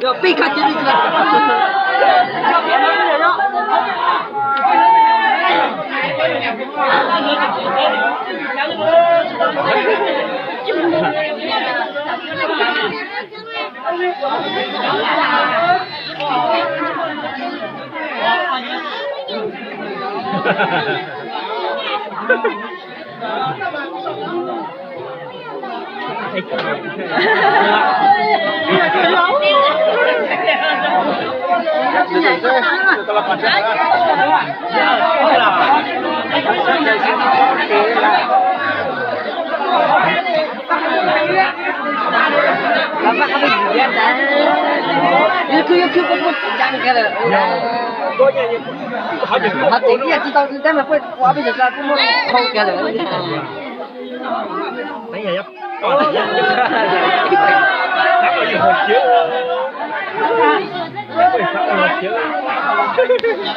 Yog peb kab cia li tsis Ho tseem ib yam tsis tau teb mas kuj ua peb sawv daws kuj muaj qhau kiag lawm.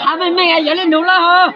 Hab meej meej yog li nuav lawm hos.